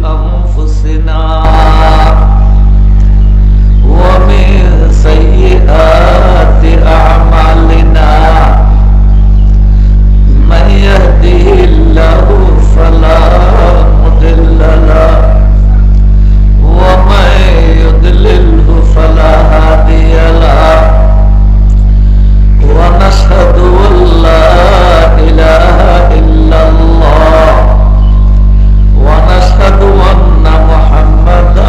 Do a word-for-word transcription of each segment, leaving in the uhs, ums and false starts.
أنفسنا ومن سيئات أعمالنا. من يهده الله فلا مضل له، ومن يضلله فلا هادي له. ونشهد أن لا إله إلا الله، ونشهد أن محمدا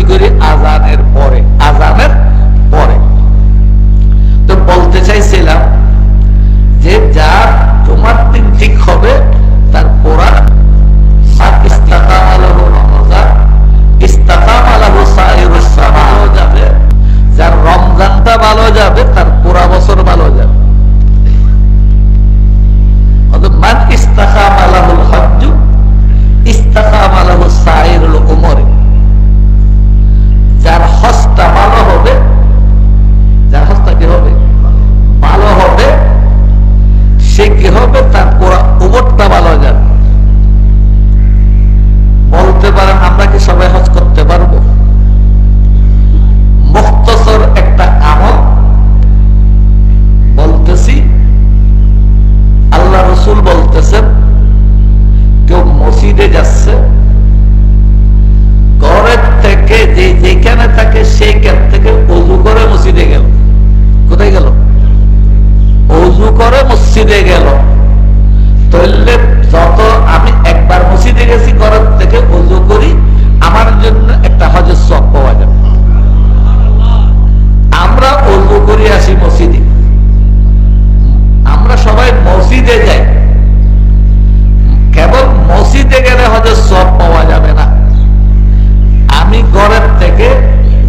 করি আজানের পরে, আজানের পরে। তো বলতে চাইছিলাম যে যার জুমার দিন ঠিক হবে, তার পুরা, মান ইস্তাকামা লাহু রমাজান, ইস্তাকামা লাহু সাইরুস সানা ভালো যাবে। যার রমজানটা ভালো যাবে, তার পুরা বছর ভালো যাবে। অর্থাৎ মান ইস্তাকামা লাহুল হজ্জু, ইস্তাকামা লাহু সাইরুল উমরি। যার হজটা ভালো হবে, যার হজটা কি হবে? ভালো হবে। সে কি হবে? তার পুরা উমরটা ভালো হয়ে যাবে। বলতে পারেন, আমরা কি সবাই হজ করতে পারবো? মুখতসর একটা আমল বলতেছি। আল্লাহ রসুল বলতেছেন, কেউ মসজিদে যাচ্ছে, ঘরের থেকে যে যেখানে থাকে সেইখান থেকে অজু করে মসজিদে গেল। কোথায় গেল? অজু করে মসজিদে গেল। তাহলে যত আমি একবার মসজিদে গেছি, ঘরের থেকে অজু করি, আমার জন্য একটা হজের সওয়াব পাওয়া যাবে। আমরা অজু করি আসি মসজিদে, আমরা সবাই মসজিদে যাই, কেবল মসজিদে গেলে হজের সওয়াব পাওয়া যাবে না। আমি ঘরের থেকে,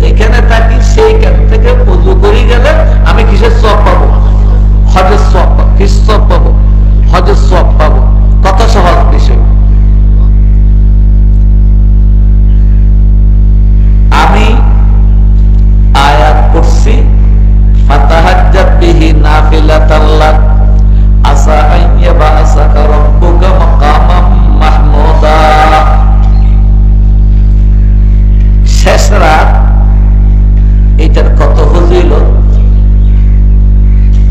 যেখানে থাকি, সেইখান থেকে অজু করি গেলে আমি কিসের সওয়াব পাবো? হজের সওয়াব পাবো। কিসের সওয়াব পাবো? হজের সওয়াব পাবো। কত সহজ বিষয়। আমি আয়াত পড়ছি, "ফাতাহাজ্জাদ বিহি নাফিলাতাল লাক, আসা আন ইয়াবআসাকা রাব্বুকা মাকামান মাহমুদা।" শেষ রাত, এটার কত ফজিলত।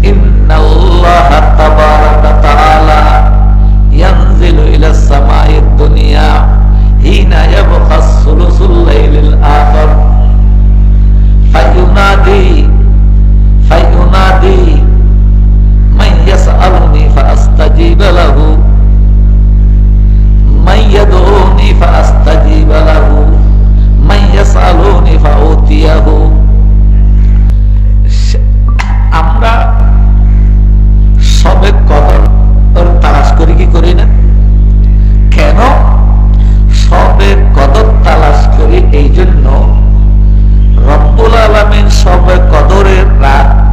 ইন্নাল্লাহা তাবারাকা ওয়া তাআলা ইয়ানজিলু ইলাস সামাইদ দুনিয়া হিনা ইয়াবকা সুলুসুল লাইলিল আখির। ফায়ুনাদি, ফায়ুনাদি, মান ইয়াসআলুনি ফাআস্তাজিবা লাহু, মান ইয়াদউনি ফাআস্তাজিবা লাহু, মান ইয়াসআলুনি ফাউতিয়াহু। আমরা শবে কদর তালাশ করি কি করি না? কেন শবে কদর তালাশ করি? এই জন্য, রব্বুল আলামিন শবে কদরের রাত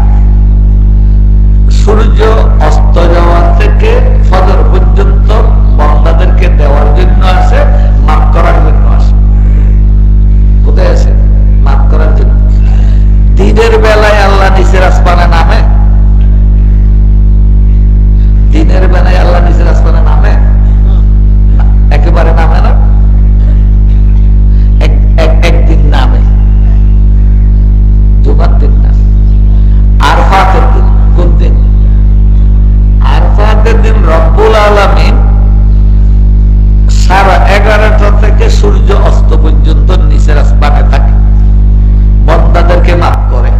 সূর্য অস্ত যাওয়া থেকে ফজর পর্যন্ত বান্দাদেরকে দেওয়ার জন্য আসে, মাফ করার জন্য আসে। কোথায় আসে? মাফ করার জন্য। দিনের বেলায় আল্লাহ নিচের আসমানে নামে? দিনের বেলায় আল্লাহ নিচের আসমানে নামে? না, একেবারে নামে না। এক, এক, একদিন নামে, জুমার দিন না, আরফাতের দিন। কোন দিন? আরফাতের দিন রব্বুল আলামিন সাড়ে এগারোটা থেকে সূর্য অস্ত পর্যন্ত নিচের আসমানে থাকে, বান্দাদেরকে মাফ করে।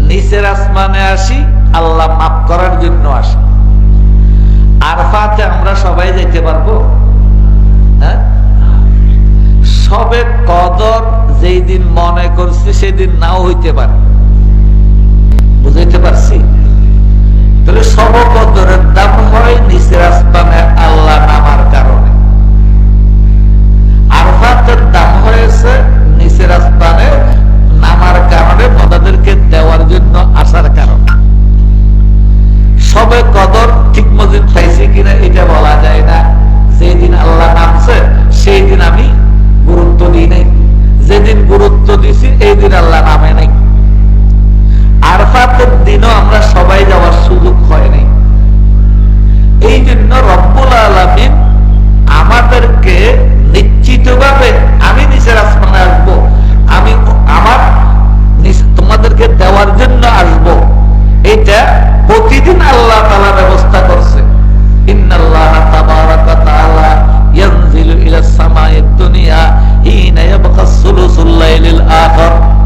নিচের আসমানে আসি, আল্লাহ মাফ করার জন্য আসে। আরফাতে আমরা সবাই যাইতে পারবো? হ্যাঁ? শবে কদর যেই দিন মনে করছি, সেদিন নাও হইতে পারে। বুঝাইতে পারছি? তাহলে শবে কদরের দাম হয় নিচের আসমানে আল্লাহ নামার কারণে। আরফাতের দাম হয়েছে নিচের আসমানে নামার কারণে, বান্দাদেরকে দেওয়ার জন্য আসার কারণে। শবে কদর ঠিক মজিদ পাইছি কিনা এটা বলা যায় না। যেদিন আল্লাহ নামছে, সেই দিন আমি গুরুত্ব দিই নাই। যেদিন গুরুত্ব দিছি, এই দিন আল্লাহ নামে নাই। আরফাতের দিনও আমরা সবাই যাওয়ার সুযোগ হয় নাই। এই জন্য রব্বুল আলামিন আমাদেরকে নিশ্চিতভাবে, আমি নিচের আসমানে আসবো, আমি আমার নিচ-, তোমাদেরকে দেওয়ার জন্য আসবো, এটা প্রতিদিন আল্লাহ তাআলা ব্যবস্থা করছে। ইন্নাল্লাহা তাবারাকা ওয়া তাআলা ইয়ানজিলু ইলাস সামাইদ দুনিয়া হিনা ইয়াবকা সুলুসুল লাইলিল আখির।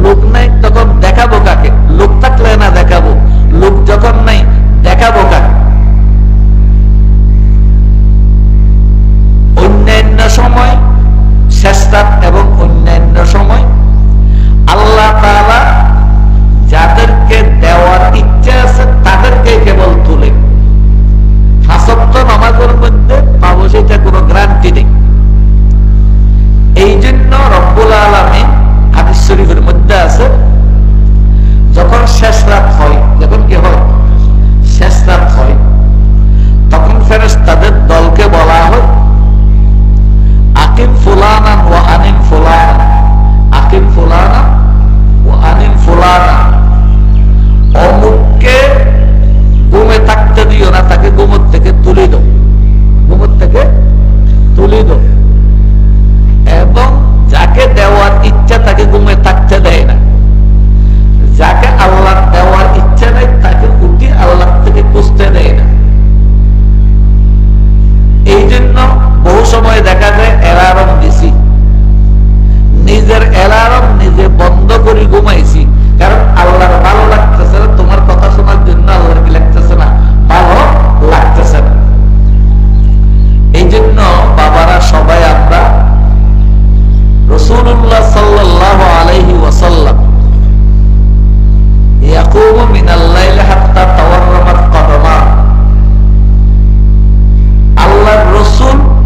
লোক নাই, তখন দেখাবো কাকে? লোক থাকলে না দেখাবো, লোক যখন নাই, দেখাবো কাকে? অন্যান্য সময়, শেষ রাত এবং অন্যান্য সময় আল্লাহ তাআলা যাদেরকে দেওয়ার ইচ্ছা আছে, তাদেরকে কেবল তুলে। পাঁচ ওয়াক্ত নামাজের মধ্যে পাবো, সেটা কোনো গ্যারান্টি নেই। এই জন্য রব্বুল আলামিন, হাদিস শরীফের মধ্যে আছে, যখন শেষ রাত হয়, যখন কি হয়? শেষ রাত হয়, তখন ফেরেশতাদের দলকে বলা হয়, "আকিম ফুলানান ওয়া আনিম ফুলানান, আকিম ফুলানান ওয়া আনিম ফুলানান।" অমুককে ঘুমে থাকতে দিও না, তাকে ঘুমের থেকে তুলে দাও, ঘুমের থেকে তুলে দাও। এবং যাকে দেওয়ার ইচ্ছা, তাকে ঘুমে থাকতে দেয় না। যাকে আল্লাহর দেওয়ার ইচ্ছা নাই, তাকে উঠে আল্লাহর থেকে খুঁজতে দেয় না। এই জন্য বহু সময় দেখা যায় অ্যালার্ম দিছি, নিজের অ্যালার্ম নিজে বন্ধ করে ঘুমাইছি, কারণ আল্লাহর ভালো লাগতেছে না, তোমার কথা শোনার জন্য আল্লাহর কি লাগতেছে না? ভালো লাগতেছে না। এই জন্য বাবারা, সবাই আমরা রাসূলুল্লাহ সাল্লাল্লাহু আলাইহি ওয়াসাল্লাম, ইয়াকুমু মিনাল লাইলি হাত্তা তাওয়াররামাত কদামা। আল্লাহর রসুল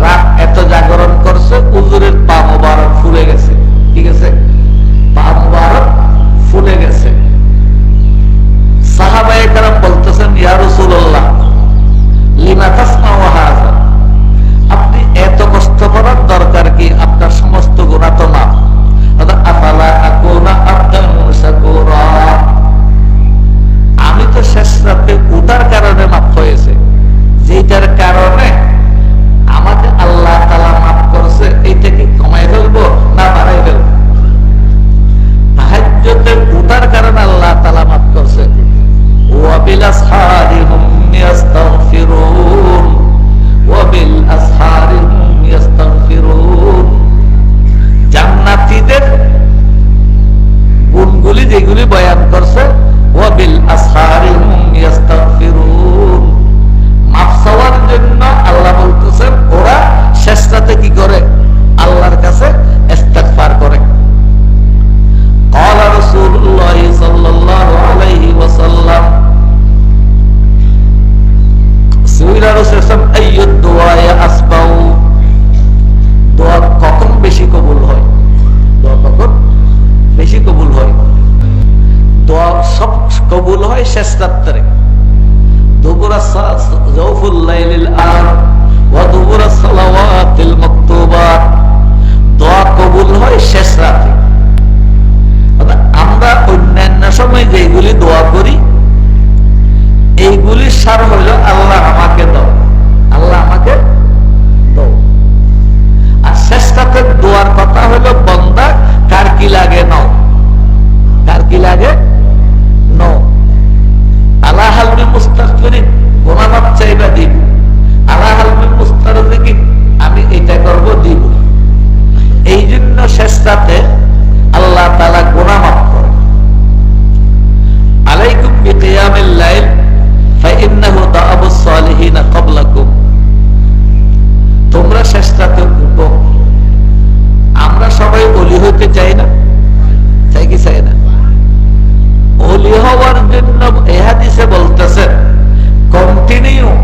রাত এত জাগরণ করছে, হুজুরের পা মোবারক ফুলে গেছে। ঠিক আছে? পা মোবারক ফুলে গেছে। সাহাবায়ে কেরাম বলতেছেন, "ইয়া রাসূলুল্লাহ, লিমা তাসনাউ হাযা?" আপনি এত কষ্ট করার দরকার কি? আপনার সমস্ত গুনাহ তো মাফ। অর্থাৎ, "আফালা আকুনা আবদান শাকুরা?" আমি তো শেষ রাতে উঠার কারণে মাফ হয়েছে, যেটার কারণে আমাকে আল্লাহ তাআলা মাফ করছে, এইটা কি কমাই ফেলবো না বাড়াই ফেলবো? তাহাজ্জুদে উঠার কারণে আল্লাহ তাআলা মাফ করছে। "ওয়া বিল আসহারি হুম ইয়াস্তাগফিরুন, ওয়া বিল আসহারি হুম ইয়াস্তাগফিরুন।" জান্নাতীদের গুণগুলি যেগুলি বয়ান করছে, "ওয়া বিল আসহারি হুম ইয়াস্তাগফিরুন।" মাফ চাওয়ার জন্য আল্লাহ বলতেছেন, ওরা শেষ রাতে কি করে? আল্লাহর কাছে ইস্তেগফার করে। ক্বালা রাসূলুল্লাহ সাল্লাল্লাহু আলাইহি ওয়াসাল্লাম, সুইলা রাসূল সাল্লাল্লাহু আলাইহি ওয়াসাল্লাম, "আইয়ুদ দুআই আসবাউ?" দোয়া কখন বেশি কবুল হয়? দোয়া কখন বেশি কবুল হয়? দোয়া সব কবুল হয় শেষ রাত্রে। দুবুরা সা-, জাওফুল লাইলিল আখির ওয়া দুবুরা সালাওয়াতিল মাকতুবাত। দোয়া কবুল হয় শেষ রাতে। অর্থাৎ আমরা অন্যান্য সময় যেগুলি দোয়া করি, এইগুলির সার হইল, "আল্লাহ আমাকে দাও, আল্লাহ আমাকে দাও।" আর শেষ রাতের দোয়ার কথা হইল, "বন্দা, কার কি লাগে নাও, কার কি লাগে নাও।" আলা হালবি মুস্তাগফিরিন, গুনাহ মাফ চাইবা, দিব। আলা হালবি মুস্তারজিকিন, আমি এটা করব, দিব। এই জন্য শেষ রাতে আল্লাহ তাআলা গুনাহ মাফ করে। আলাইকুম বিকিয়ামিল লাইল, ফাইন্নাহু দাআবুস সালিহিনা ক্বাবলাকুম। তোমরা শেষ রাতে উঠো। আমরা সবাই অলি হইতে চাই না? চাই কি চাই না? অলি হওয়ার জন্য এ হাদিসে বলতেছে, continue